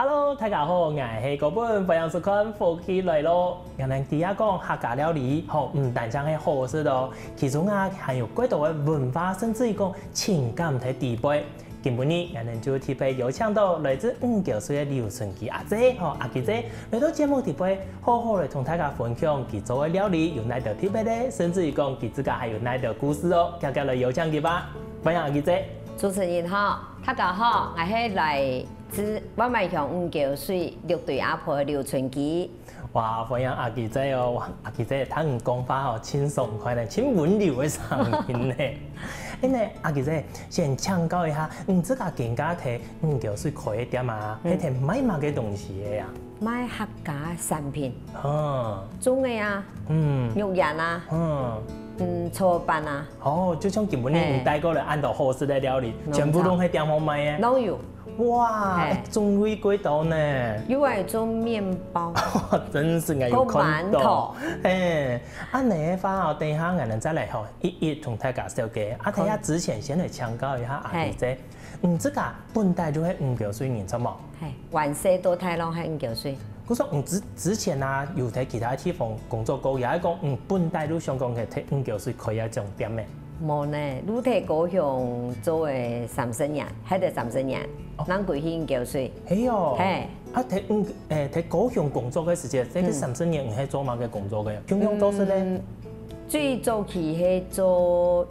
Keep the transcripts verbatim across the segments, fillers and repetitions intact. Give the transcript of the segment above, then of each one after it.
Hello，大家好，𠊎係高本，歡迎收看《福氣來了》。𠊎等知啊講客家料理，吼，毋單淨係好食哦，其中啊還有幾多个文化，甚至於講情感在底背。今晡日，𠊎等就特別邀請到來自五溝水个劉春琪阿姊，吼，阿琪姊，來到節目底背，好好來同大家分享佢做个料理有哪兜特別个，甚至於講佢自家還有哪兜故事哦，遽遽來邀請佢吧。歡迎阿琪姊。主持人好，大家好，𠊎係來自萬巒鄉五溝水六堆阿婆个劉春琪。哇，歡迎阿琪姊哦！哇，阿琪姊，聽你講話吼，盡爽快呢，盡溫柔个聲音呢。哎呢，阿琪姊，先請教一下，你自家今下在五溝水開个店啊，嗯。係在賣麼个東西个啊？賣客家產品，嗯。粽仔啊，嗯。肉圓啊，嗯。嗯，炒飯啊。哦，就像今晡日你帶過來恁多好食个料理，嘿。全部都在店項賣个。攏有。 哇，嘿。欸，種類幾多呢？有愛做麵包，真係𠊎有看到。還有饅頭。嘿，恁樣个話哦，等一下𠊎等再來吼，一一同大家紹介。啊，等一下之前先來請教一下阿姐姐，嘿。你自家本底就係五溝水人，著無？嘿，原生到大攏係五溝水。 故所你之，之前啊，有在其他地方工作過，也係講，嗯，本底就想講去在五溝水開一種店咩？無呢，就在高雄做个三十年，歇个三十年，哦。正歸去五溝水。係哦。嘿。啊，在五，欸，在高雄工作个時節，在這三十年你係做麼个工作个？共樣做事呢？嗯， 最早期係做，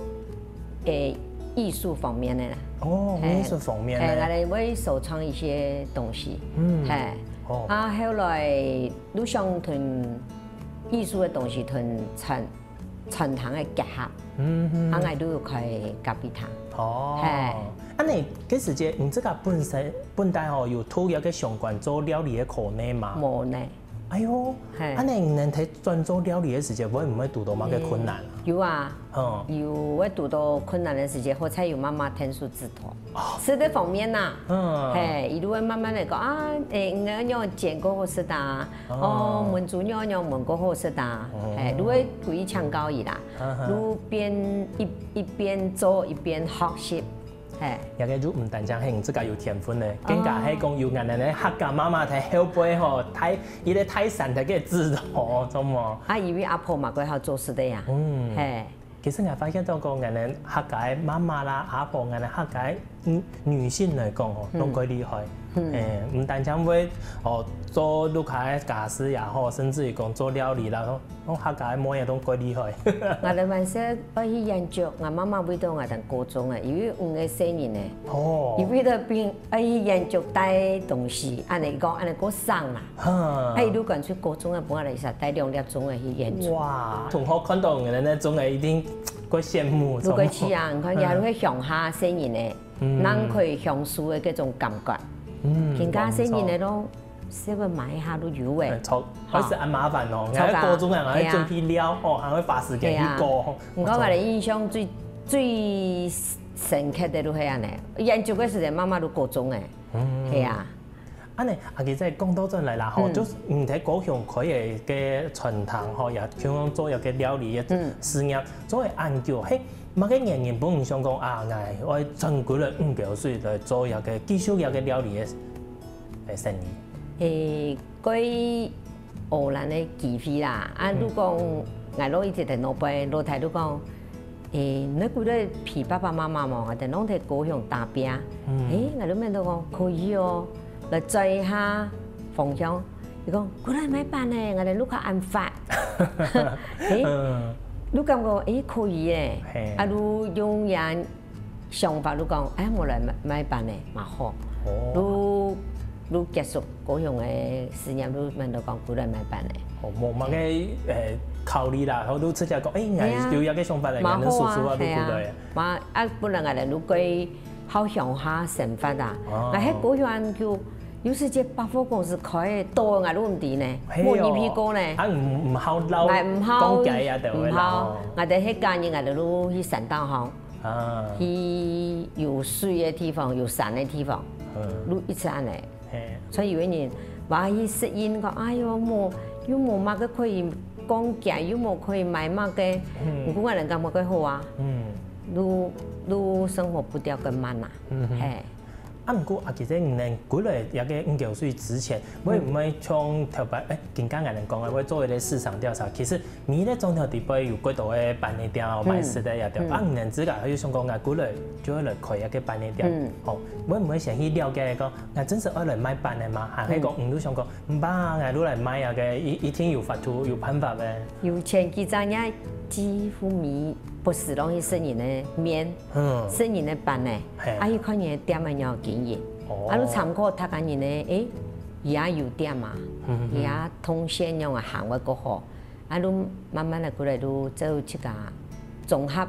欸，藝術方面个啦。哦，嘿，藝術方面个。嘿，𠊎兜會收藏一些東西。嗯。嘿。哦。啊，後來就想同藝術个東西同餐，餐廳个結合。嗯，嗯。啊，𠊎就開咖啡廳。哦。嘿。啊，你該時節，你自家本身，本底吼，有讀這个相關做料理个科系嗎？無呢。 哎喲，嘿。恁樣你等在轉做料理个時節，會毋會堵到麼个困難啊？嗯，有啊，嗯。有會堵到困難个時節，好彩有媽媽𢯭手指導。哦。食个方面吶，嗯。嘿，佢就會慢慢个講啊，欸，你愛仰般煎較好食啊，哦。哦，燜豬肉仰般燜較好食啊，哦。嘿，就會故意請教佢啦，嗯哼。就邊一，一邊做一邊學習。 嘿。這个就毋單淨係你自家有天分咧，哦。更加係講有𠊎等个客家媽媽在後背吼，大，一个大山在該指導，著無？啊，因為阿婆嘛，過好做事个呀。嗯。嘿。其實𠊎發現到講，𠊎等客家个媽媽啦、阿婆，𠊎等客家个女，女性來講吼，嗯。攏較厲害。嗯。嘿，毋單淨會，哦，做屋下个家事也好，甚至於講做料理啦，吼， 哦，客家个妹仔都較厲害。𠊎兜還細愛去遠足，𠊎媽媽為著𠊎兜高中个，因為五個細人呢，哦。佢為著分愛去遠足帶東西，恁樣講，恁樣較省啦。哈。啊，佢就乾脆高中个，分𠊎兜一儕帶兩粒粽仔去遠足。哇，同學看到你等个粽仔一定較羨慕，就較去啊，你看，哦。佢還會鄉下細人呢。 嗯。人可以享受个這種感覺。嗯，今下細人仔都隨便買一下都有欸。嗯，著，好。還係恁麻煩哦，著啊。𠊎个高中啊，𠊎還準備料，係啊。哦，還會花時間去搞。係啊。毋過𠊎个印象最，最深刻个就係恁樣，遠足个時節，媽媽都高中欸。嗯。係啊。 恁樣，阿姊再講倒轉來啦吼，嗯。就係你在高雄開个，个餐廳吼，也共樣做一個料理个，嗯。事業，做个恁久，係麼个原因分你想講啊，𠊎愛轉歸來五溝水來做一個，繼續一個料理个，个生意？欸，該偶然个機會啦，啊，嗯。如果𠊎老一直在老背，老弟就講， 欸，你過來陪爸爸媽媽無？𠊎兜攏在高雄打拚。嗯。欸，𠊎就愐到講，可以哦，來轉一下方向。佢講，過來買粄呢，𠊎兜屋下恁闊。欸，嗯。就感覺，欸，可以欸。嘿。啊，就用這想法就講，欸，無來買，買粄呢，嘛好。哦。就，就結束高雄个事業，就愐到講，過來買粄呢。哦，無麼个，嘿。欸，考慮啦，然後就直接講，欸，𠊎，嘿啊。有這個想法了，嘛好啊，𠊎能叔叔啊，就過來。嘿啊。 嘛，啊，本來𠊎兜就較好鄉下生活啊。哦。𠊎係高雄人就有時節百貨公司開个多，𠊎都毋知呢，嘿哦。無入去過呢。啊，毋，毋好摎，𠊎毋好，講價啊，就會摎。毋好，𠊎兜客家人，𠊎兜就去山頂項，啊。去有水个地方，有山个地方，嗯。就一直恁樣。 嘿。所以有个人話去適應講，哎喲，無，又無麼个可以講價，又無可以買麼个，嗯。毋過𠊎人感覺較好啊。嗯。就，就生活步調較慢啊。嗯哼。嘿。啊，毋過啊，其實你等歸來這個五溝水之前，會毋會像頭擺，誒，今下𠊎等講个，會做一個市場調查。其實每一個庄頭底背有幾多个粄仔店哦，嗯。賣食个也對。嗯。啊，你等自家又想講，𠊎歸來就會來開一個粄仔店，嗯。哦，會毋會先去了解講，𠊎真實愛來賣粄仔嗎？還係講，嗯。嗯，就想講，毋怕，𠊎就來賣啊个，一，一定有法度，有辦法个。有前幾隻月幾乎每不時攏去食人个麵。 嗯。食人个粄仔，嘿。啊，去看人个店个仰經營。哦。啊，你參考他个人呢，誒，佢也有店嘛，嗯，嗯。佢也動線仰个行會較好，啊，你慢慢个過來，你做自家綜合，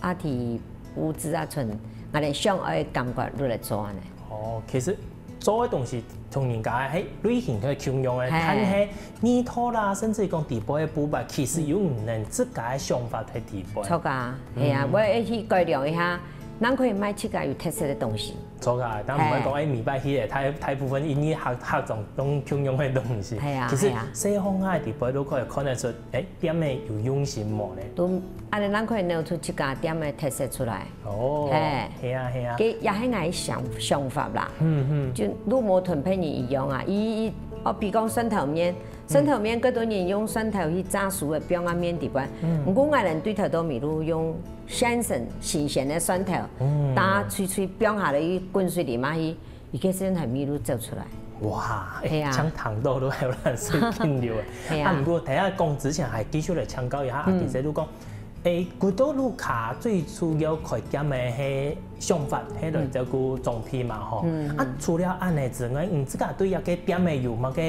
啊，提物資啊，存，𠊎等想愛个感覺，你來做呢。哦，其實做个東西同人家个類型係共樣个，嘿。但係味道啦，甚至講底背个步伐，其實有你等自家个想法在底背。著啊，嗯。係啊，𠊎愛去改良一下，正可以賣自家有特色个東西。著啊，但毋會講，嘿。誒，每擺去个，大，大部分因為客，客庄攏共樣个東西。係啊，其實係啊。細項仔个底背都可以看得出，誒，店个有用心無呢？都，恁樣正可以弄出自家店个特色出來。 哦，嘿。係啊，係啊。該也係𠊎想，想法啦。嗯，嗯。就你無同別人一樣啊，佢，佢，哦，比如講蒜頭麵，蒜頭麵，嗯。蓋多人用蒜頭去炸酥个，放啊麵底背。嗯。毋過𠊎等對頭到尾都用現成新鮮个蒜頭，嗯。打碎碎放下來去滾水裡嘛去，佢个蒜頭味都走出來。哇，誒，係啊。像糖豆都還有藍色停留誒。係啊。啊，毋過等下講之前，還繼續來請教一下，啊，嗯。其實你講， 誒，古道路下最主要開店个係想法，係來照顧庄皮嘛吼。嗯。啊，除了恁樣之外，你自家對這個店个有麼个，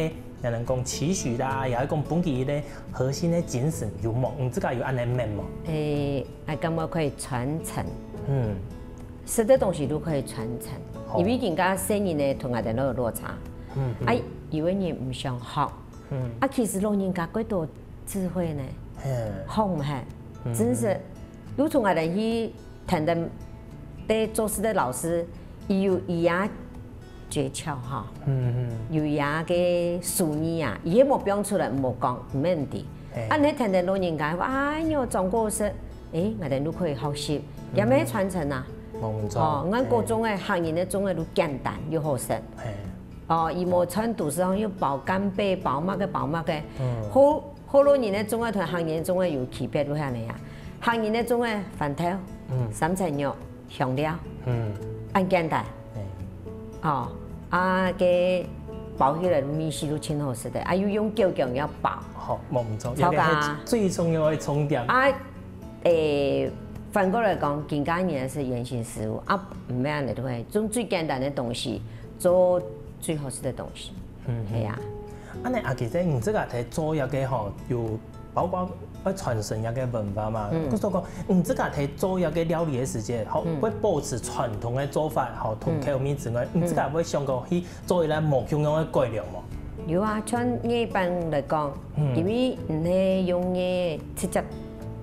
人講期許啦，也係講本佢个核心个精神有無？你自家有恁樣問無？誒，𠊎感覺可以傳承。嗯。食个東西都可以傳承，好。因為今下細人呢，同𠊎等都有落差。嗯，嗯。啊，有个人毋想學， 嗯。啊，其實老人家幾多智慧呢，嘿。好毋好？嗯。真是，有從𠊎等去聽等在做事个老師，佢有佢个訣竅哈，嗯，嗯。有佢个手藝啊，佢係無放出來，無講，毋免得。嘿。啊，你聽等老人家話，哎喲，長過身，誒，𠊎等都可以學習，嗯。也無傳承啊。無錯。哦，𠊎高中个，嘿。客人个粽仔都簡單又好食。嘿。 哦，佢無穿肚屎項又包干貝、包麼个、包麼个。嗯。好，好多人个粽仔同客人个粽仔有區別，就係恁樣啊。客人个粽仔，番豆、嗯。三層肉、香料，嗯。恁簡單。嗯。哦，啊，該包起來味緒都盡好食个，啊，又用攪攪要包。好，無毋著，著啊。這個係最重要个重點。啊， 誒，反過來講，今下人係原形食物，啊，毋係恁樣就會，用最簡單个東西做最好食个東西。嗯，嗯。係啊。恁樣啊，其實你自家在做這個吼，有包括愛傳承這個文化嘛。嗯。故所講，你自家在做這個料理个時節，吼，嗯。會保持傳統个做法，吼，同口味之外，嗯。你自家會想過去 做一個無共樣个改良無？有啊，像艾粄來講，嗯。因為毋係用艾直接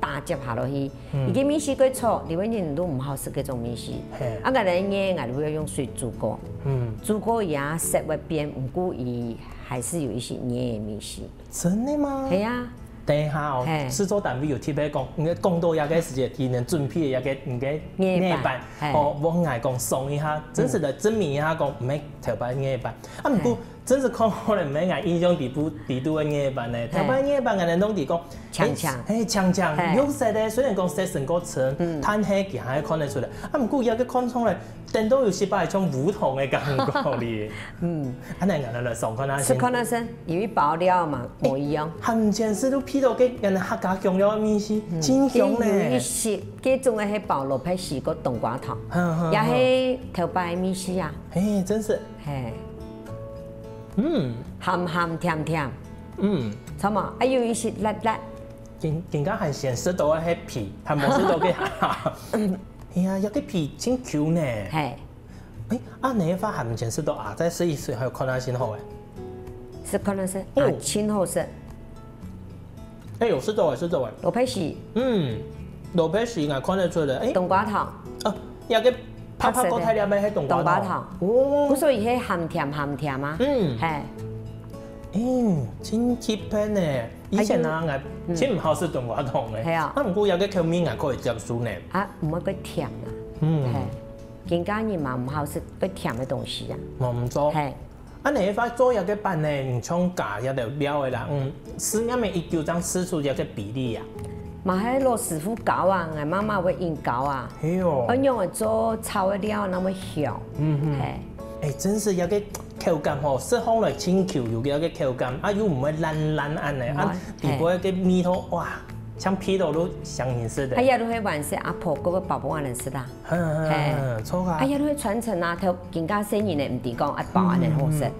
打接下落去，嗯。佢个味緒過粗，裡背人都毋好食該種味緒。嘿。啊，𠊎來艾，𠊎就會用水煮過。嗯。煮過佢个色會變，毋過佢還係有一息艾个味緒。真个嗎？係啊。 等一下哦，嘿。製作單位有特別講，你講到這個時節，佢等準備个這個，你个艾粄，艾粄，嘿。哦，𠊎來講送一下，真實个證明一下講，毋係頭擺个艾粄。啊，毋過，嘿。真實看好了，毋係𠊎印象底肚，底肚个艾粄呢。嘿。頭擺个艾粄，𠊎等攏知講，青青。誒，嘿，青青，嘿。有色个，雖然講色深過深，嗯。但係佢還看得出來。啊，毋過這個看上來， 等到有時擺像烏糖个感覺哩。嗯。恁樣𠊎來嚐看啊先。食看啊先，因為包料嘛，無一樣。誒，鹹甜係都配到个，跟客家香料个味緒，嗯，真香呢。有一息，該種个係包蘿蔔絲个冬瓜糖，好，好，也係頭擺个味緒啊。好。嘿，真是。嘿。嗯。鹹鹹甜甜。嗯。著無？還有一息辣辣。今，今下還先食到个係皮，還無食到个下。哎呀，這個皮真Q呢。嘿。 誒，恁樣个話，還毋曾食到啊，再食一食，還有看啊先好誒。食看啊先，哦。啊，真好食。誒，有食到誒，食到誒。蘿蔔絲。嗯，蘿蔔絲𠊎看得出來。誒。冬瓜糖。啊，這個白白个大粒个係冬瓜糖。冬瓜糖。哦。故所以係鹹甜鹹甜啊。嗯。嘿。嗯，真特別呢。以前啊，哎喲。𠊎真毋好食冬瓜糖誒。嗯。係啊。啊，毋過這個口味𠊎可以接受呢。啊，毋會過甜啊。嗯。嘿。今下人嘛毋好食會甜个東西啊。無毋著。嘿。恁樣个話做這个粄呢，你像加這兜料个啦，嗯，係恁樣一九正試出這个比例啊。嘛係老師傅教啊，𠊎媽媽會引教啊。係哦。愛仰仔做炒个料，那麼香。嗯哼。嘿。欸，真係這个口感吼，食起來盡Q，有這个口感，啊又毋會爛爛恁樣，啊，毋會，底背个味道，哇，像鼻著都想人食个。哎呀，都係還係阿婆个个包包恁樣食啦。 嗯，嘿。嗯，著啊。哎呀，你會傳承啊，頭今下細人呢，毋知講啊，包恁樣好食。嗯，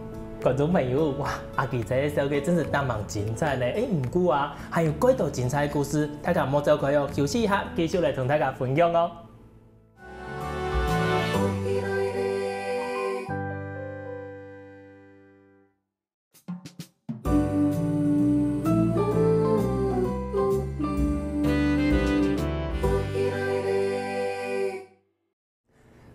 觀眾朋友，哇，阿姊个紹介真係當蠻精彩呢。欸，毋過啊，還有幾多精彩个故事，大家莫走開哦，休息一下，繼續來同大家分享哦。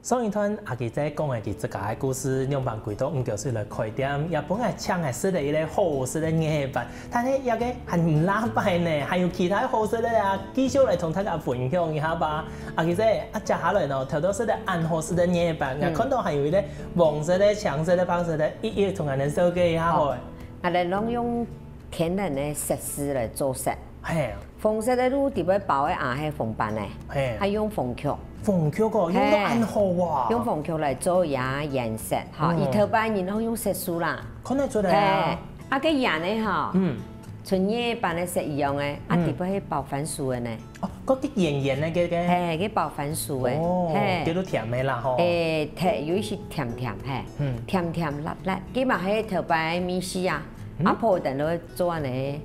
上一段阿姊講个佢自家个故事，仰般歸到五溝水來開店，也分𠊎請𠊎食了一個好食个月餅，但係這個還毋罅擺呢，還有其他好食个啊，繼續來同大家分享一下吧。阿姊，啊，接下來呢，頭到食了恁好食个月餅，𠊎看到還有一個黃色个、青色个、白色个，一一同𠊎等紹介一下好了。𠊎等攏用天然个色素來做色。嘿。 紅色个就底背包个啊，係紅粄呢，嘿。還用紅麴。紅麴哦，用到恁好啊。用紅麴來做這顏色，吼，嗯。佢頭擺人攏用色素啦。看得出來啊。嘿，啊，該圓个吼，嗯。像月餅个色一樣个，啊，嗯。底背係包番薯个呢。哦，該个圓圓个該个。嘿，該包番薯个，哦，嘿。叫做甜个啦吼。欸，甜，有一息甜甜，嘿，嗯。甜甜辣辣，該嘛係頭擺个味緒啊，嗯。阿婆等都會做恁呢。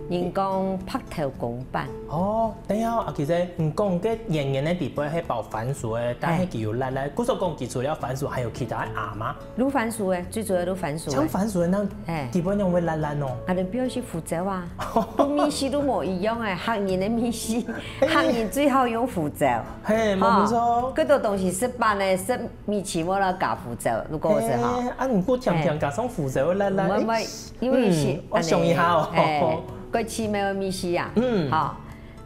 人講白頭公粄。哦，等下啊，其實你講个圓圓个底背係包番薯个，但係佢有辣辣，故所講佢除了番薯，還有其他个餡嗎？滷番薯个，最主要滷番薯个。像番薯个，該，嘿。底背仰會辣辣哦？啊，你表示福州啊，滷味緒都無一樣欸，客人个味緒，哎。客人最好用福州。嘿，無錯。吼，幾多東西食粄个，食 米奇莫拉加福州，如果係吼。欸，啊，毋過甜甜加上福州个辣辣，欸，毋會，毋會，欸，因為係，嗯，𠊎想一下哦。恁呢，欸，過奇妙个味緒啊。嗯。吼，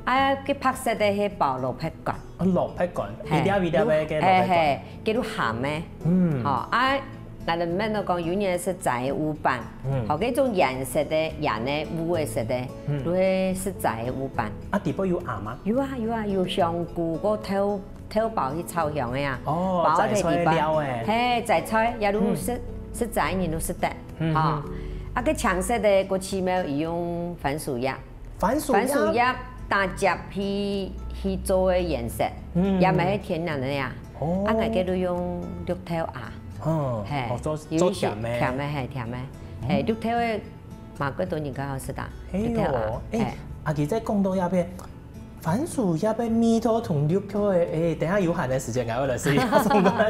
啊，該白色个係包蘿蔔乾。哦，蘿蔔乾，嘿，一粒一粒个該蘿蔔乾。嘿，嘿，叫做鹹个。嗯。吼，啊，𠊎等問到講，有人係齋烏粄，嗯。吼，該種顏色个，顏个，烏个色个，嗯。就係係齋烏粄。啊，底背有餡嗎？有啊，有啊，有香菇，个豆 豆包去炒香个啊，哦，包个地方，摘菜料欸。嘿，摘菜，也都食，嗯。食齋人都食得，嗯，吼。嗯。啊，該青色个過去咩，佢用番薯葉，番薯葉？番薯葉打汁去，去做个顏色，嗯。也毋係天然个呀。哦。啊，𠊎个都用綠豆啊。嗯，嘿，哦，做，有一些做甜个。甜个，嘿，甜个，嗯。嘿，綠豆个嘛，幾多人較好食啊，哎喲，綠豆啊，哎，嘿。啊，其實講到這片， 番薯葉个味道同綠豆个，欸，等下有閒个時間，𠊎會來試一下。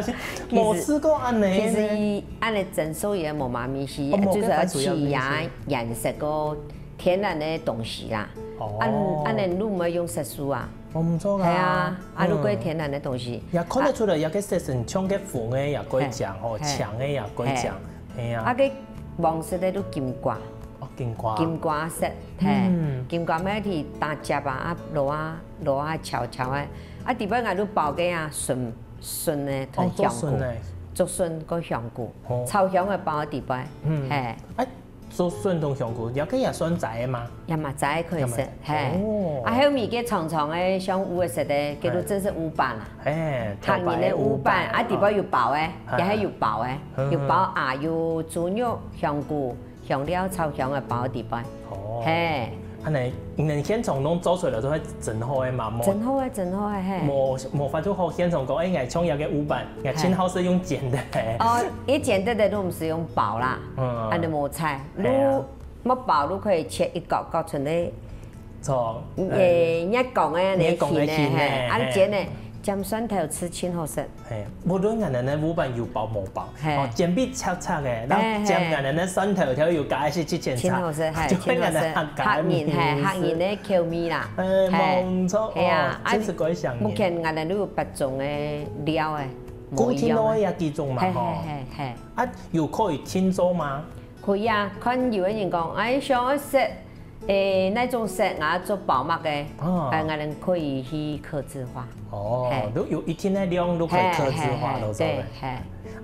其實，無試過恁呢呢。其實佢恁呢蒸熟也無麼味緒，哦，無，就是愛取佢顏色个天然个東西啦。哦。恁，恁呢就毋會用色素啊。哦，毋錯啊。係啊，啊，嗯。就過天然个東西。也看得出來，啊。這個色素像該紅个也過靚，嘿，哦，嘿。青个也過靚，嘿。係啊。啊，該黃色个就金瓜。 哦，金瓜。金瓜色，嘿，嗯。金瓜乜去打汁啊，啊，落啊，落啊，炒炒啊，啊，底背𠊎就包个啊，筍，筍个同香菇，哦，竹筍个。竹筍个香菇，哦。炒香个包底背，嗯。嘿。哎，竹筍同香菇，這個也算齋个嗎？也嘛齋可以食，也嘛，嘿。哦。啊，還有一個長長个，像烏个色个，叫做真係烏粄啊。嘿，客人个烏粄，頭擺个烏粄。啊，底背有包个，啊。也係有包个，嗯。有包啊，有豬肉、香菇， 香料炒香个包底背。哦。嘿。恁呢，你等現場攏做出來都係蒸好个嘛，無，蒸好个，蒸好个，嘿。無，無法度好現場講，哎，𠊎像這個烏粄，𠊎盡好係用煎个。嘿。哦，佢煎个个都毋係用包啦，嗯。恁呢無差，係啊。你無包，你可以切一角角出來。做，呃，欸，月光个，月光个形个，形个，嘿，啊，嘿。煎个，沾蒜頭食盡好食。 嘿，無論𠊎等个烏粄有包無包，嘿。哦，煎到赤赤个，然後，嘿，嘿。沾𠊎等个蒜頭條有加一息七千茶，盡好食，嘿，就係𠊎等客家个盡好食，客人，嘿，美食。客人个口味啦，嘿，嘿。無錯，係啊，哦，真係蓋想念。啊，目前𠊎等都有八種个料欸，無一樣个。固定个也幾種嘛，嘿，吼。嘿，嘿，嘿。啊，有可以訂做嗎？可以啊，看有个人講，哎，想要食誒，哪種色，𠊎做包麼个，哦。誒，𠊎等可以去客製化。哦，嘿。都有一定个量，都可以客製化，嘿，嘿，嘿，都做得。對，嘿。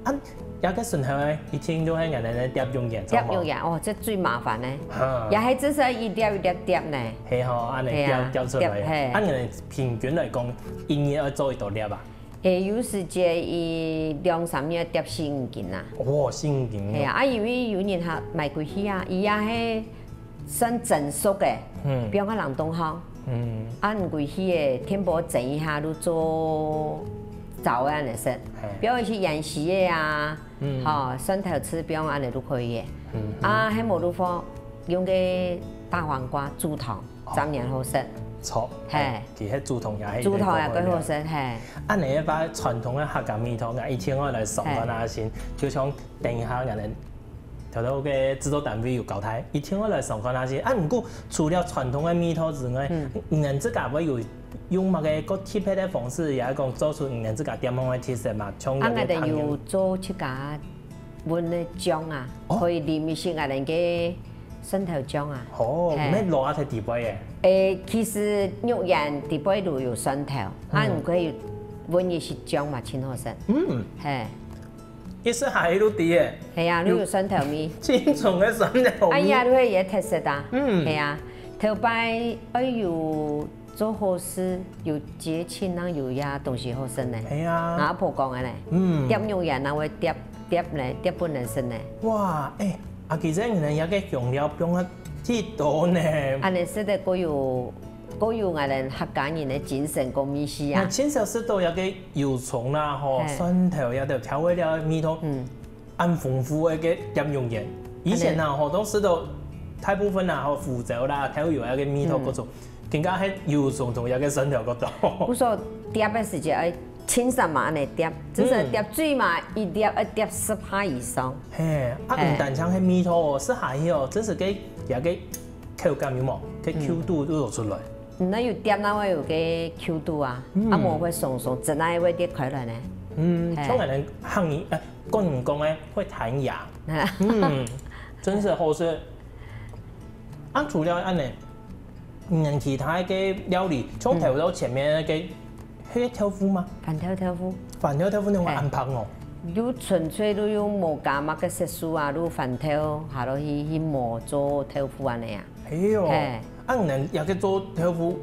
啊，這个時候呢，一定都係𠊎等个疊用眼，疊用眼，哦，這最麻煩呢。嗯。也係至少一疊一疊疊呢。係吼，恁樣疊，嘿啊，疊出來。疊，嘿。啊，你們平均來講，一日愛做幾多粒啊？ 誒，有時節佢兩三日疊四五斤啊。哦，四五斤哦。係啊，啊，因為有人客買歸去啊，佢也係算蒸熟个，嗯。比如講冷凍吼，嗯。啊，你歸去个，天婆蒸一下就做燥个恁樣食，嘿。比如一些芫荽个啊，嗯。吼，蒜頭、蔥，比如恁樣就可以个。嗯，嗯。啊，還無就放用个大黃瓜煮湯。 哦。當然好食。著，嘿。嘿，其實煮湯也係一個煮湯也較好食，好料。嘿。恁樣个話，傳統个客家味道，𠊎一定愛來嚐看啊先，嘿。就像等一下𠊎等頭頭个製作單位有交代，一定愛來嚐看啊先。啊，毋過除了傳統个味道之外，嗯。你們自家會有用麼个較特別个方式，也係講做出你們自家店方个特色嘛？像啊，𠊎等有做自家 搵个醬啊，哦。可以淋一些𠊎等个蒜頭醬啊。哦，嘿。毋係落在底背个。誒，其實肉圓底背都有蒜頭，啊，嗯。你可以搵一些醬嘛，盡好食。嗯。嘿。意思係都知个。係啊，都有蒜頭味。有盡重个蒜頭味。哎呀，都係佢个特色啊。嗯。係啊，頭擺愛有 做好事有節慶，正有這東西好食呢。係啊。𠊎阿婆講个呢，嗯。疊肉圓啊，會疊，疊呢，疊分人食呢。哇，誒，啊，其實你們這個香料放了幾多呢？恁樣食个較有，較有𠊎等客家人个精神，較味緒啊。那盡少食到這個油蔥啦，吼，嘿。蒜頭，這兜調味料个味道。嗯。 恁豐富个該點用眼。以前啊，吼，都食到大部分啊，吼，胡椒啦、豆油啊个味道嗯。較重，更加係油蔥同這個蒜頭較多。故所疊个時節愛輕鬆嘛，恁樣疊，至少疊最嘛，一疊愛疊十下以上。嘿，啊，嘿。毋單淨係味道哦，食下去哦，真係該，這個口感有無？該Q度都有出來。嗯。嗯，該有疊，該會有該Q度啊，嗯。啊，無會鬆鬆，真个會裂開來呢。嗯，嘿。像𠊎等客語，呃， 講毋講个，會彈牙。嗯，真是好食。啊，除了恁樣，嗯，其他个料理，像頭到前面个，嗯。該個豆腐嗎？番豆豆腐。番豆豆腐你會安排哦？嘿。有純粹都有無加麼个色素啊，都番豆，下落去，去磨做豆腐恁樣啊。 哎喲，嘿。啊，你們這個做豆腐，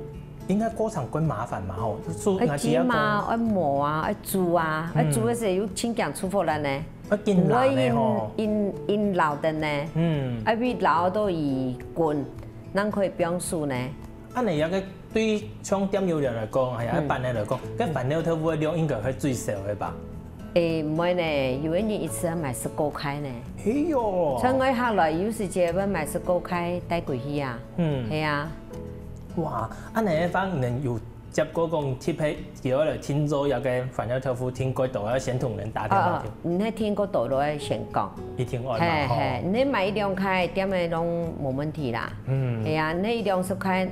應該過程較麻煩嘛，吼，就愛煮嘛，愛磨啊，愛煮啊，嗯。愛煮个時候又盡驚出火了呢。愛緊拿呢，吼。毋會因，因，因老的呢。嗯。愛比老到已滾，正可以放手呢。啊，你這個對像店友來講，還有一般人來講，嗯。該番豆豆腐个量應該會最少个吧？ 誒，毋會呢，有个人一次愛買十過塊呢。係喲。像𠊎客來，有時節會買十過塊帶歸去啊。嗯。係啊。哇，恁樣个話，你有接過講特別，叫來訂做這個番豆豆腐，訂過多，愛先同人打電話哦，哦，你係訂過多就愛先講。一定愛嘛，吼。嘿，嘿，你買一兩塊，店个攏無問題啦。嗯。係啊，你一兩十塊，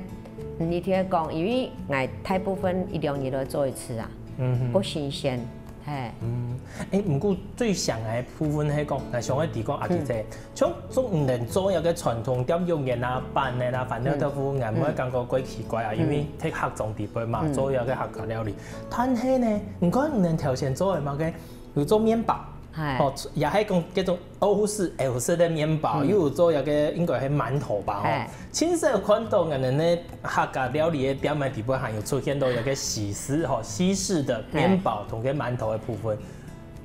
你聽講，因為𠊎大部分一兩日都做一次啊，嗯哼。較新鮮。 嘿。嗯，誒，毋過最想个部分係講，𠊎想愛提講阿姊姐，嗯。像做，你等做一個傳統點肉圓啊、粄仔啦、番豆豆腐，嗯。𠊎毋會感覺較奇怪啊，嗯。因為在客庄地方嘛，嗯。做一個客家料理。但係呢，你看你等頭先做个麼个，有做麵包，嘿。哦，也係講這種 歐式、歐式个麵包，嗯。又有做一個應該係饅頭吧，吼。嘿。盡少看到𠊎等个客家料理个店个底背還有出現到一個西式，吼，西式个麵包同个饅頭个部分。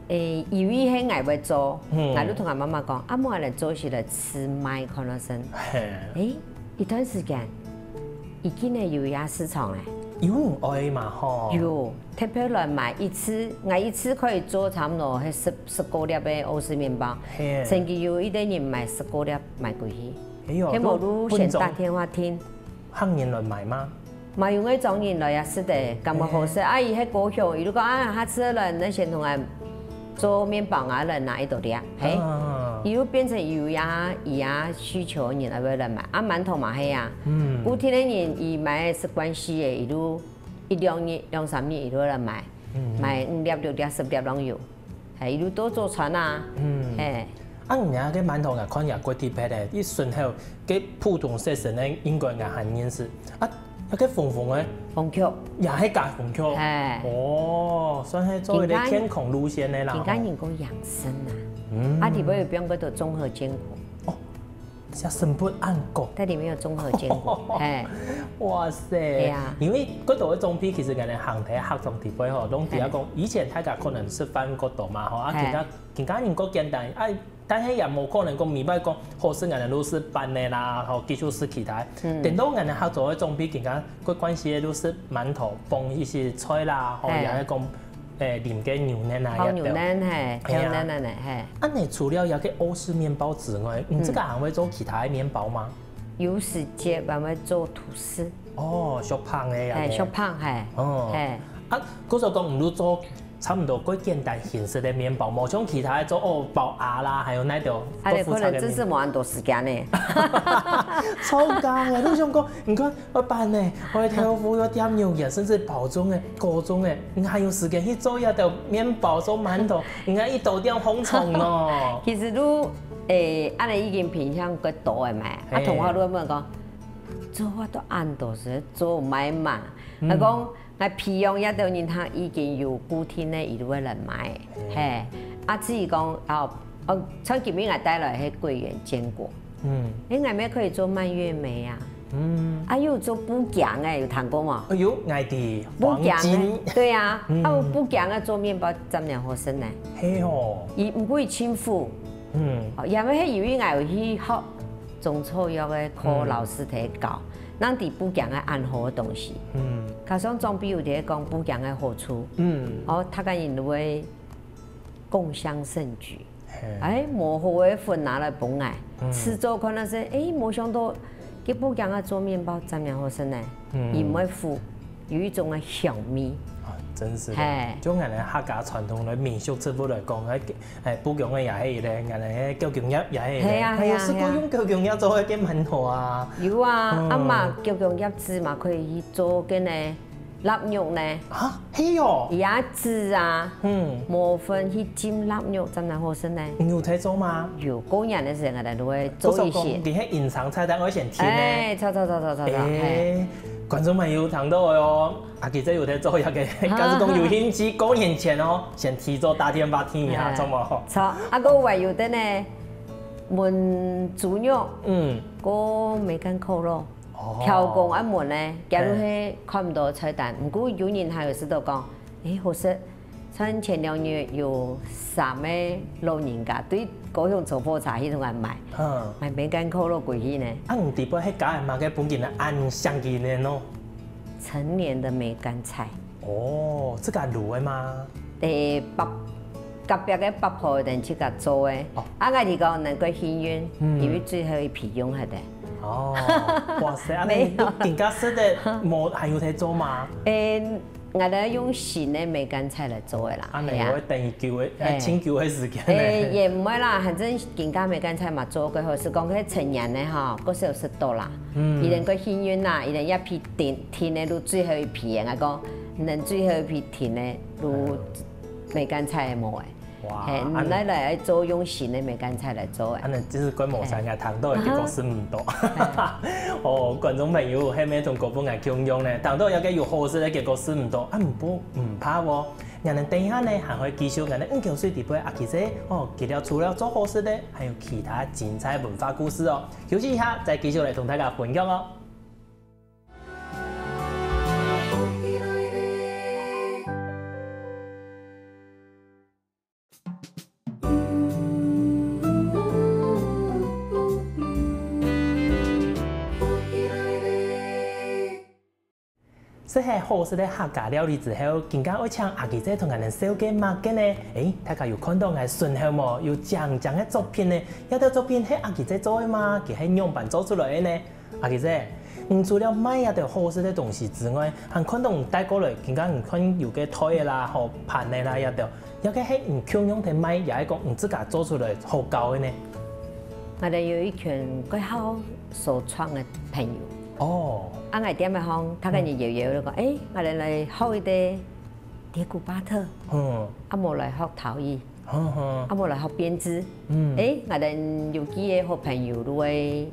誒，因為係𠊎會做，嗯。𠊎就同𠊎媽媽講，啊，無𠊎來做一些來試賣看下先。嘿。誒，一段時間，已經係有這市場咧。有人愛嘛，吼。有。 特別來買一次，𠊎一次可以做差毋多係十，十過粒个歐式麵包。嘿。曾經有一個人買十過粒買歸去。哎喲，該無就先打電話訂。客人來買嗎？嘛有該種人來啊，食个，感覺好食。嘿。啊，佢係高雄，佢就講啊，下次來，你先同𠊎做麵包啊，來拿一大粒，嘿。啊。佢就變成有呀，佢呀需求个人來會來買。啊，饅頭嘛係啊。嗯。固定个人，佢買个習慣勢个，佢就 一兩日、兩三日，佢就來買，嗯。買五粒、六粒、十粒攏有。嘿，佢就都做餐啊。嗯。嘿。啊，你這个饅頭𠊎看也過特別个，一順口，該普通細身个應該𠊎還認識。啊，該个紅紅个，紅曲。也係加紅曲。嘿。哦，算係做一個健康路線个啦。人家人講養生啊，嗯。啊，裡背有放幾多綜合堅果。哦，像成分恁高。它裡面有綜合堅果，嘿。哇塞！對啊。因為幾多个種類，其實𠊎等行在客庄裡背吼，攏知影講，嘿。以前大家可能食飯過多嘛吼，啊，嘿。今下今下人過簡單，啊，但係也無可能講明白講好食𠊎等就食粄仔啦，吼，繼續食其他。嗯。等到𠊎等客庄个種類，今下過慣勢个就食饅頭，傍一息菜啦，吼，嘿。也係講，誒，啉个牛奶啊，泡牛奶，嘿，嘿啊。泡奶奶奶，嘿。啊，你除了這個歐式麵包之外，你自家還會做其他个麵包嗎？嗯。有時節還會做吐司。哦，小胖个呀。嘿，小胖，嘿。哦。嘿。啊，故所講，你就做 差毋多過簡單形式个麵包，無像其他个做哦，包鴨啦，還有那種啊，你可能真係無恁多時間呢。豆腐炒个麵。超忙个，你想講，你看，愛粄仔，愛豆腐，愛點肉圓，甚至包粽个、糕粽个，你還有時間去做一兜麵包、做饅頭，你看一兜點紅蟲咯。其實都，誒，恁樣已經品項過多个嘛，啊，嘿。同學都問講，做法都恁多，係做買嘛？嗯。佢講， 𠊎培養這兜人，佢已經有固定个，佢就會來買。嘿。嘿，啊，至於講，哦，哦，像今日𠊎帶來个桂圓堅果，嗯。誒，𠊎乜可以做蔓越莓啊。嗯。啊，又有做布丁个，有聽過無？哎喲，𠊎知，布丁个，黃金。對啊，嗯。啊，布丁个做麵包，真正好食呢。係哦。佢毋會盡苦。嗯。哦，因為係因為𠊎有去學中草藥个課，嗯。老師在教。 人知布丁个恁好个東西。嗯。加上長輩有在講布丁个好處，嗯。哦，大家人都會共襄盛舉。嘿。哎，無好个分拿來分𠊎，嗯。試做看啊係，哎，無想到，這布丁啊做麵包真正好食呢，嗯。又毋會苦，有一種个香味。啊，真係个。嘿。就𠊎等客家傳統个民俗植物來講，哎， 哎，布丁个也係咧，𠊎等个九斤葉也係咧，係啊，還有試過用九斤葉做个饅頭啊。有啊，嗯。啊嘛，九斤葉子嘛可以去做个呢，臘肉呢。啊，係哦。也子啊，嗯。磨粉去浸臘肉，真正好食呢。你有在做嗎？有，過年个時間，𠊎等都會做一些。不是講，你係隱藏菜單，我先聽呢。哎，著，著，著，著，著，著，哎，嘿。觀眾朋友聽到个哦， 阿姊姐有在做這個，假使講有興趣，過年前哦，先提早打電話聽一下，哎。著無？著，啊，還有个呢，燜豬肉，嗯。過梅乾扣肉，哦。刁工恁燜呢，假如係看毋到菜單，毋過有人還有試著講，哎，好食。像前兩日有三個老人家，對高雄坐火車去同𠊎買，嗯。買梅乾扣肉歸去呢。啊，你知背後係加麼个分佢恁香氣呢？ 成年的梅乾菜。哦，自家滷个嗎？誒，伯，隔壁个伯婆等自家做个。哦。啊，𠊎提講能夠幸運，嗯。因為最後一批用忒个。哦，哇塞，啊，沒有。你更加食个無還有在做嗎？誒，𠊎等用新个梅乾菜來做个啦。啊，係啊。那我等久个，哎。哎，真久个時間呢。誒，也毋會啦，反正今下梅乾菜嘛做過好，係講該成年个吼，過少食到啦。 嗯。佢等个幸運啦，佢等一批定，定个就最後一批个，𠊎講，你等最後一批定个就梅乾菜無个。哇，嘿，恁樣。你來來做用新个梅乾菜來做个。恁樣真係怪無常个，嘿。聽到个結果食毋到。啊哈。哦，觀眾朋友，係無同𠊎等共樣呢？聽到這個有好食个結果食毋到，啊，毋過毋怕哦。𠊎等等一下呢，還會繼續𠊎等五溝水裡背阿姊姐，哦，佢等除了做好食个，還有其他精彩文化故事哦。 休息一下，再繼續來同大家分享哦。食忒好食个客家料理之後，今下愛請阿姊姐同𠊎等紹介麼个呢？誒，大家有看到𠊎身後無？有靚靚个作品呢？這兜作品係阿姊姐做个嗎？佢係仰般做出來个呢？阿姊姐，你除了賣這兜好食个東西之外，還看到你帶過來，今下你看有个袋仔啦、好盤仔啦這兜，這個係你共樣在賣，也係講你自家做出來好搞个呢？𠊎兜有一群國校所創个朋友。 哦。啊，𠊎店个項，大家人邀邀就講，嗯。誒，𠊎來來學一個德古巴特，嗯。啊，無來學陶藝。啊無來學編織。嗯，誒，𠊎等有幾個好朋友都會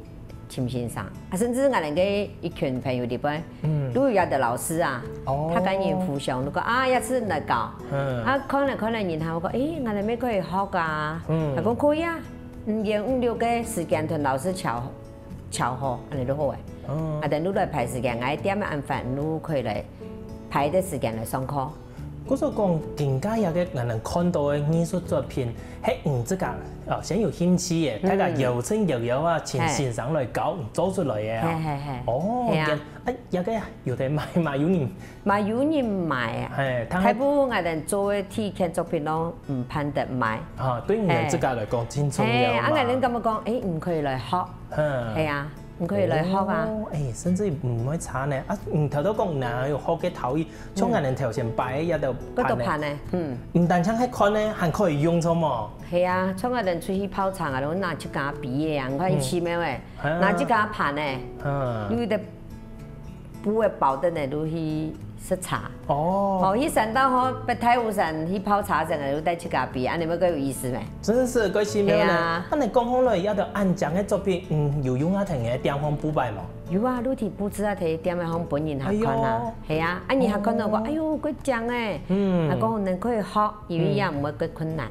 請先生，啊，甚至𠊎等个一群朋友裡背，嗯，都有一個老師啊，哦，大家人互相都講啊，下次來教。嗯，啊，看來看來人還講，誒，𠊎等也可以學啊，嗯，佢講可以啊，五天五六个時間同老師喬喬好，恁樣就好誒。哦，啊，等你來排時間，𠊎店个安排，你可以來排个時間來上課。 故所講，今下這个𠊎等看到个藝術作品，係你自家哦先有興趣个，大家邀請邀邀啊，請先生來教你做出來个啊。係係係。哦，係啊。啊，這个有得賣嘛？有人嘛有人買啊。係，大部分𠊎等做个體驗作品攏毋盼得賣。啊，對你等自家來講，真重要嘛。係，啊，𠊎等感覺講，誒，你可以來學。嗯，係啊。 你可以來學啊。哦，誒，甚至毋會差呢。啊，你頭頭講你有學个陶藝，像𠊎等頭先擺个這兜盤呢，這兜盤呢，嗯，毋單淨係看呢，還可以用著無？係啊，像𠊎等出去泡茶啊，都拿自家杯仔啊，你看佢奇妙誒，拿自家盤誒，嗯，有个布个包等呢，都去食茶。 哦，哦，去山道吼，北大武山去泡茶，成个有帶自家杯，恁樣會較有意思咩？真係蓋奇妙呢。係啊。恁樣講好來，這兜恁靚个作品，嗯，有用啊，同你个店項布擺無？有啊，露天布置啊，在店个項分人客看啊。哎喲，係啊，啊，人客看到講，哦，哎喲，蓋靚誒，嗯，啊，講能可以學，因為也毋會蓋困難。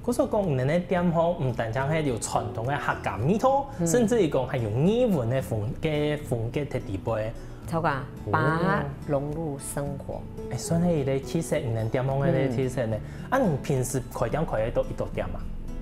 故所講，你等个店吼，毋單淨係有傳統个客家味道，甚至於講還有藝文个風个風格在裡背。著啊，把它融入生活。誒，算係一個特色，你等店方个一個特色呢。啊，你平時開店開到幾多點啊？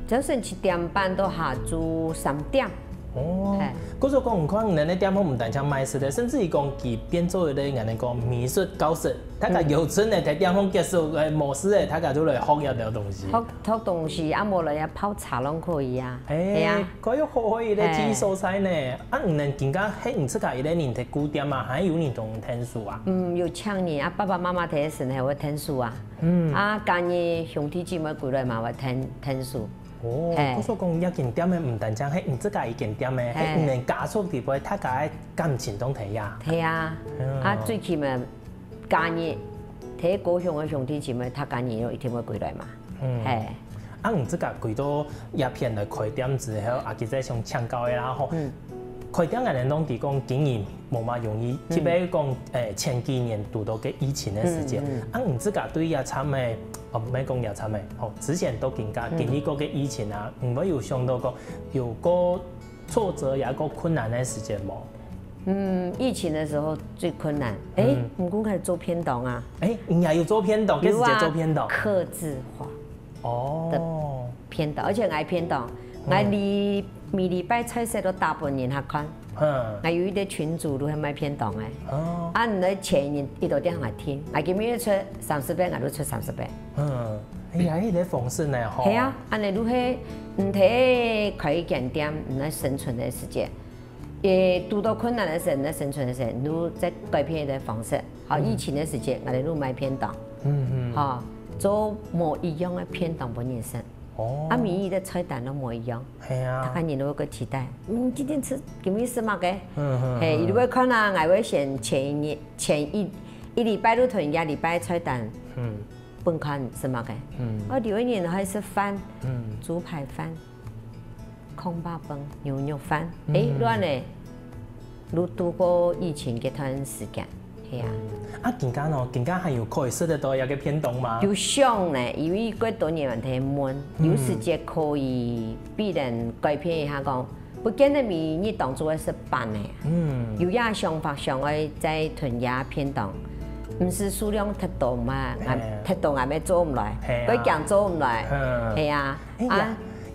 朝晨七點半到下晝三點。哦，故所講，你看你等个店吼毋單淨賣食个，甚至於講佢變做一個𠊎等講美術教室，大家有閒个在店方結束个無事个，大家就來學這兜東西。 學東西，啊無來啊泡茶攏可以啊。係啊，該又好好一個地理所在呢。啊，你等今下係你自家一個人在顧店啊，還有人同你𢯭手啊？嗯，有請人啊，爸爸媽媽在个時候會𢯭手啊。嗯，啊，假日兄弟姊妹歸來嘛會𢯭𢯭手。哦，故所講這間店个毋單淨係你自家一間店个，係你等家屬裡背大家个感情當在啊。係啊，啊，最起碼假日，在高雄个兄弟姊妹，大家日又一定會歸來嘛。 嗯，係。啊，你自家歸到這片來開店之後，啊，其實想請教个啦吼。嗯，開店𠊎等攏知講經營無麼容易，特別講，誒，前幾年堵到个疫情个時節，啊，你自家對這站个，哦，毋係講這站个，吼，之前到今下經歷過个疫情啊，你會有想到講有過挫折也過困難个時節無？ 嗯，疫情的時候最困難。誒，毋過還做便當啊。誒，你也有做便當，有啊，該時節做便當。客製化哦，便當，而且𠊎便當，𠊎禮每禮拜菜色都打分人客看。嗯，𠊎有一個群組都係賣便當个。哦，啊，你來請人一到店來聽，𠊎今日出三十杯，𠊎就出三十杯。嗯，哎呀，這個方式呢，吼。係啊，恁樣就係，你在開一間店，你在生存个時節， 誒，堵到困難个時，你生存个時，你就再改變一個方式。好，疫情个時節，𠊎等就賣便當。嗯嗯，吼，做無一樣个便當分人食。哦，啊，每一個菜單都無一樣。係啊，大家人都會期待。嗯，今天吃，今日食麼个？嗯嗯，係，佢就會看啊，𠊎會先前一日，前一一禮拜就同佢禮拜菜單，嗯，分看食麼个。嗯，哦，有个人愛食飯，嗯，豬排飯。 炕肉飯、牛肉飯，誒，恁樣呢，就度過疫情這段時間，係啊。啊，今下呢，今下還有可以食得到這個便當嗎？有想呢，因為過多人在問，有時節可以，比如改變一下講，不見得每日當晝愛食飯呢。嗯，有這想法，想愛再同這便當，毋係數量忒多嘛，忒多𠊎也做毋來，過驚做毋來，係啊。 誒，也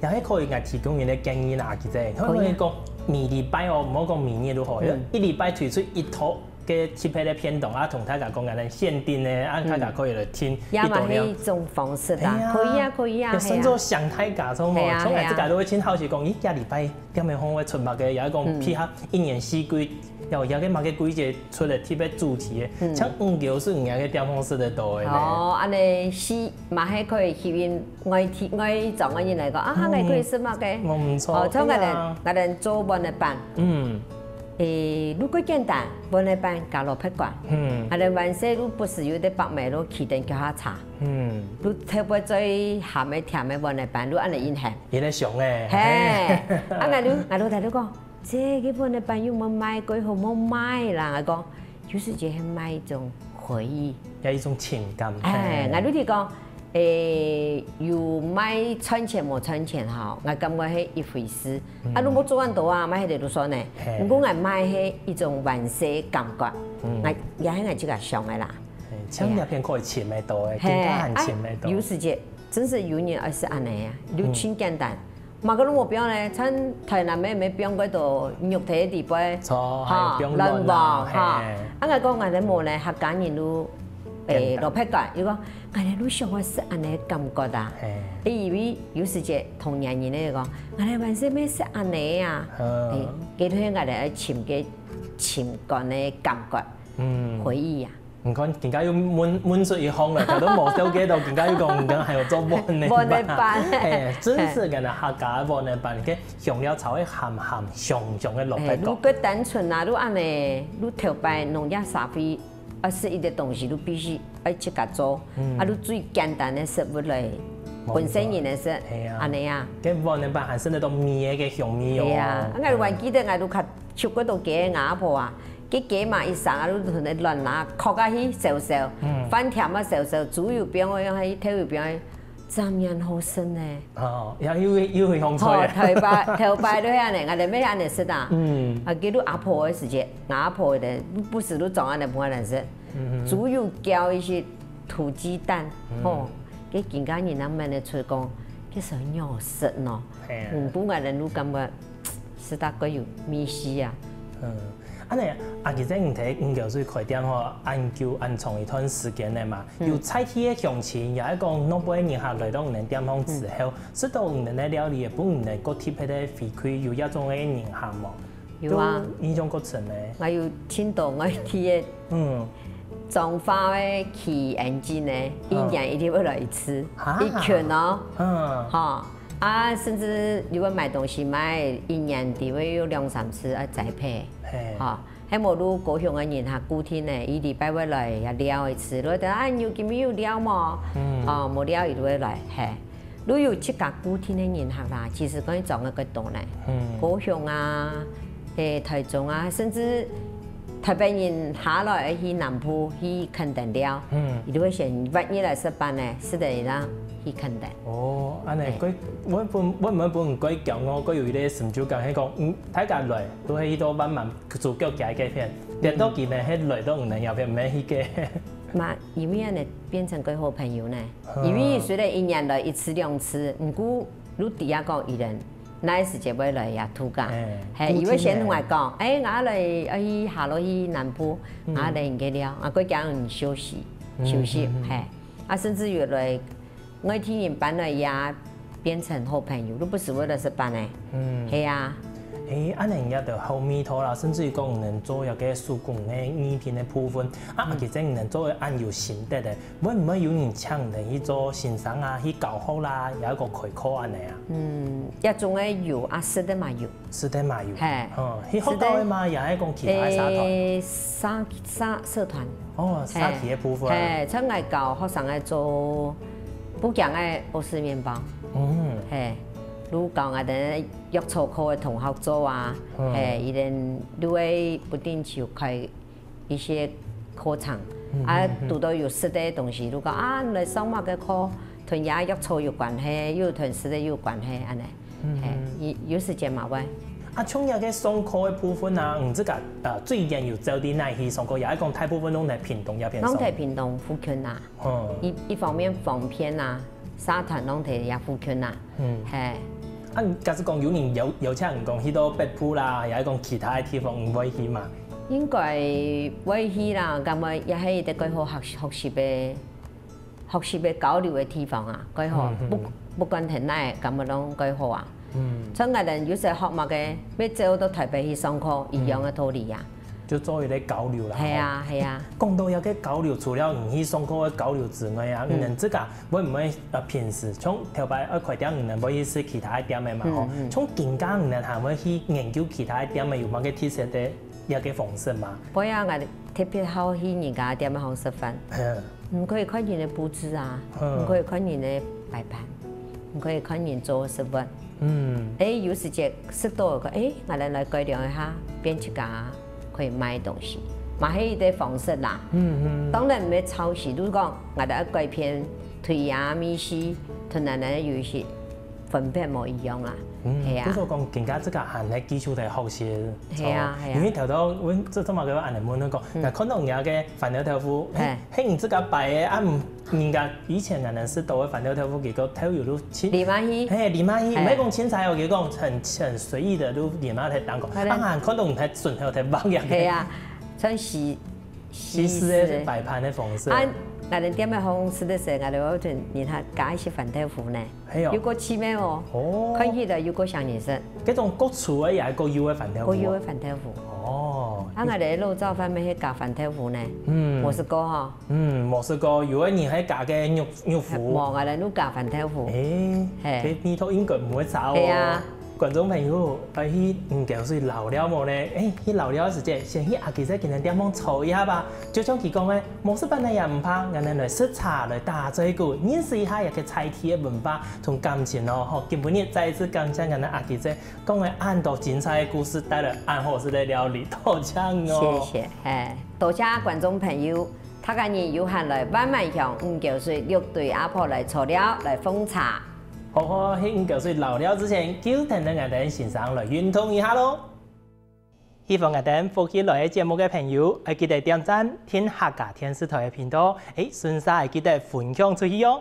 也係可以𠊎提供一個建議啦，其實，可以講每禮拜哦，毋好講每日就好，一禮拜推出一套个特別个便當啊，同大家講，可能限定个，啊，大家可以來聽，也嘛係一種方式啦，可以啊，可以啊，也算做想大家，從從來自家都會盡好奇講，咦，這禮拜店面會出麼个，也講配合一年四季 有這個麼个季節出來特別主題个，像五九是你个地方食得到个呢。哦，恁樣係嘛，還可以吸引外地、外莊个人來講，啊，還可以食麼个？無毋著，哦，像𠊎等，𠊎等做燜个粄，嗯，誒，攄个簡單，碗仔粄加蘿蔔乾。嗯。啊，你還細攄不時有兜伯姆攄，企等腳下茶。嗯。攄頭擺最鹹个甜个碗仔粄，攄恁仔恁鹹。有兜香誒。嘿，啊，𠊎就，𠊎就同佢講，這个碗仔粄有無賣過好，無賣啦，𠊎講，有時節係賣一種回憶。也一種情感。哎，嘿。𠊎就同佢講， 誒，有賣賺錢無賺錢吼，𠊎感覺係一回事。啊，嗯。你無做恁多啊，賣該兜就算了。嘿。毋過𠊎賣係一種還細个感覺，嗯。𠊎，也係𠊎自家想个啦。嘿，像這片可以尋得到个，嘿，更加還尋得到。啊，有時節，真係有人愛食恁仔啊，就盡簡單。嗯。 麼个都無放呢，像台南个乜放幾多肉體个底背，著，吼，還有放卵黃，卵啦，吼。嘿。啊，𠊎講𠊎兜無呢，客家人都，誒，簡單。蘿蔔乾，佢講，𠊎兜都想愛食恁仔感覺啊。嘿。誒，因為有時節同年人咧講，𠊎兜還細乜食恁仔啊。嗯。誒，這就係𠊎兜愛尋个情感个感覺，嗯。回憶啊。 你看，今下又問，問出一項了，佢都無了解到，今下又講，你看還有做碗仔粄。碗仔粄。嘿，真係个呢，客家个碗仔粄，該香料炒个鹹鹹香香个蘿蔔乾。嘿，就較單純啊，就恁仔，就頭擺農業社會，啊，食一個東西，就必須愛自家做，嗯。啊，就最簡單个食物來，無錯。本身人來食，嘿啊。恁仔啊。該碗仔粄還食得到味个，該香味哦。嘿啊，啊，𠊎還記得，𠊎就較，食過到雞个阿婆啊， 該雞嫲一生啊，就同你卵啊，硞啊去燒燒，嗯。飯添啊燒燒，豬油放去，還有豆油放去，正然好食呢。哦，也有，有香菜啊。吼，頭擺，頭擺就係恁仔，𠊎兜乜恁仔食啊。嗯。啊，佢就阿婆个時節，𠊎阿婆个，不時就裝恁仔分𠊎兜食。嗯哼。豬油澆一些土雞蛋，嗯。吼，該今下人哪愐得出講，該時候仰食喏。嘿啊。嗯，毋過𠊎兜就感覺，食到較有味緒啊。嗯。 恁仔，啊，其實你在五溝水開店吼，恁久恁長一段時間了嘛，嗯。有在地个鄉親，也係講外背人客來到你兜店項之後，嗯。食到你兜个料理，分你兜較特別个回饋，有這種个人客無？有啊。都印象較深个。𠊎有盡多外地个，嗯。彰化个騎N G个，一年一定會來一次，啊。一群哦。嗯。吼，啊，甚至如果買東西買，一年就會有兩三次愛栽培。嘿。吼， 係無就高雄个人客固定个，一禮拜會來這尞一次，就等啊，有今晡日有尞無？嗯。哦，無尞，佢就會來，嘿。就有自家固定个人客啦，其實講佢裝个較多呢。嗯。高雄啊，誒，台中啊，甚至台北人下來愛去南部去墾丁尞，嗯。佢就會選月日來食飯呢，食得佢啦去墾丁。哦，恁仔，嘿。該，𠊎本，𠊎本，本人較驕傲，較有一個成就感，係講，嗯，大家來，都係去到慢慢 主角徛該片，嗯。顛倒佢呢，係來到你兜這片，毋係去該。嘛，因為恁仔變成較好朋友呢。嗯。因為雖然一年來一次兩次，毋過就知啊講，佢等哪時節會來這度假。哎，嘿，佢會先同𠊎講，哎，𠊎來，愛去下落去南部，嗯。𠊎來你該尞，啊，過叫你休息，嗯，休息，嗯，嗯。嘿，啊，甚至有來 外地人搬來這，變成好朋友，都不時會來食飯呢。嗯。係啊。誒，恁仔也就好味道啦，甚至於講你兜做一個手工个藝品个部分，啊，嗯。其實你兜做个恁有心得个，會毋會有人請你兜去做先生啊，去教學啦，也一個開課恁仔啊？嗯，這種个有啊，食个嘛有。 食个嘛有。嘿。嗯，去學校个嘛，食个。也係講其他个社團？誒，社，社，社團。哦，嘿。社區个部分。嘿，像𠊎教學生个做，不講个歐式麵包。嗯。嘿，就教𠊎兜藥草科个同學做啊，嗯。嘿，佢等就會不定期開 一些課程，嗯，啊，嗯，嗯。堵到有食个東西，就講，啊，你來上麼个課，同這藥草有關係，又同食个有關係，恁仔。嗯，嘿，嗯。有，有時間嘛會。啊，像這個上課个部分啊，你自家，呃，最遠有走到哪去上課？也係講大部分攏在屏東這片上？攏在屏東附近啊。嗯。一，一方面方便啊，社團攏在這附近啊。嗯。嘿。啊，你假使講有人邀，邀請你講去到北部啦，也係講其他个地方，你會去嘛？ 應該會去啦，感覺也係一個較好學，學習个，學習个交流个地方啊，較好。嗯，嗯，不，嗯。不管在哪，感覺攏較好啊。嗯。像𠊎兜有時學麼个，愛走到台北去上課，一樣个道理啊。嗯。就做一個交流啦，係啊，吼。係啊。講到這個交流，除了你去上課个交流之外啊，嗯。你兜自家會毋會，呃，平時像頭擺愛開店，你兜會去食其他个店个嘛，吼？嗯，嗯。像今下你兜還會去研究其他个店个有麼个特色个這个方式嘛。不過啊，𠊎特別好去人家店項食飯，嗯，你可以看人个佈置啊，嗯，你可以看人个擺盤，你可以看人做个食物。嗯，誒，有時節食到个，誒，𠊎等來改良一下，變自家可以賣个東西，嘛係一个方式啦。嗯嗯，當然毋係抄襲，就係講𠊎等愛改變對這味緒，同𠊎等有一些分別無一樣啦。嗯，係啊，就係講更加自家還係繼續來學習。係啊係啊，因為頭頭𠊎這這麼个恁樣問你講，嗯，𠊎看到人家个番豆豆腐，誒，係，係你自家擺个啊？毋，人家以前𠊎等食到个番豆豆腐，結果豆油都清，淋下去，係，淋下去，係，毋係講清彩哦，結果很很隨意的都淋下去當講，係咧，啊，看到你還準頭在放樣。係啊，算是西式个擺盤个方式。啊，𠊎等店个方式个時，𠊎等會同人客加一些番豆腐呢。 係哦，有夠趣味哦，哦，看起來有夠像人生。這種各處个也係各有个番豆腐啊。各有个番豆腐。哦，啊，𠊎等个肉燥飯乜係加番豆腐呢，嗯，無食過吼。嗯，無食過，有个人係加个肉肉脯。無，𠊎等就加番豆腐。誒，係，這味道應該毋會差哦。係啊，觀眾朋友，愛去五溝水遶寮無呢？誒，去遶寮个時節，先去阿吉仔今日店項坐一下吧。就像佢講个，無食飯呢也毋怕，𠊎等來食茶來打嘴鼓，認識一下這个在地个文化 同感情哦，吼，今晡日再一次感謝𠊎等阿吉姐講个恁多精彩个故事，帶來恁好食个料理，多謝哦。謝謝，嘿，多謝觀眾朋友，大家人有閒來萬巒鄉五溝水六堆阿婆來坐尞，來奉茶。好好去五溝水遶寮之前，就跈等𠊎等先生來運動一下囉。 喜歡𠊎等福氣來个節目个朋友，愛記得點讚、訂客家電視台个頻道，誒，順續愛記得分享出去哦。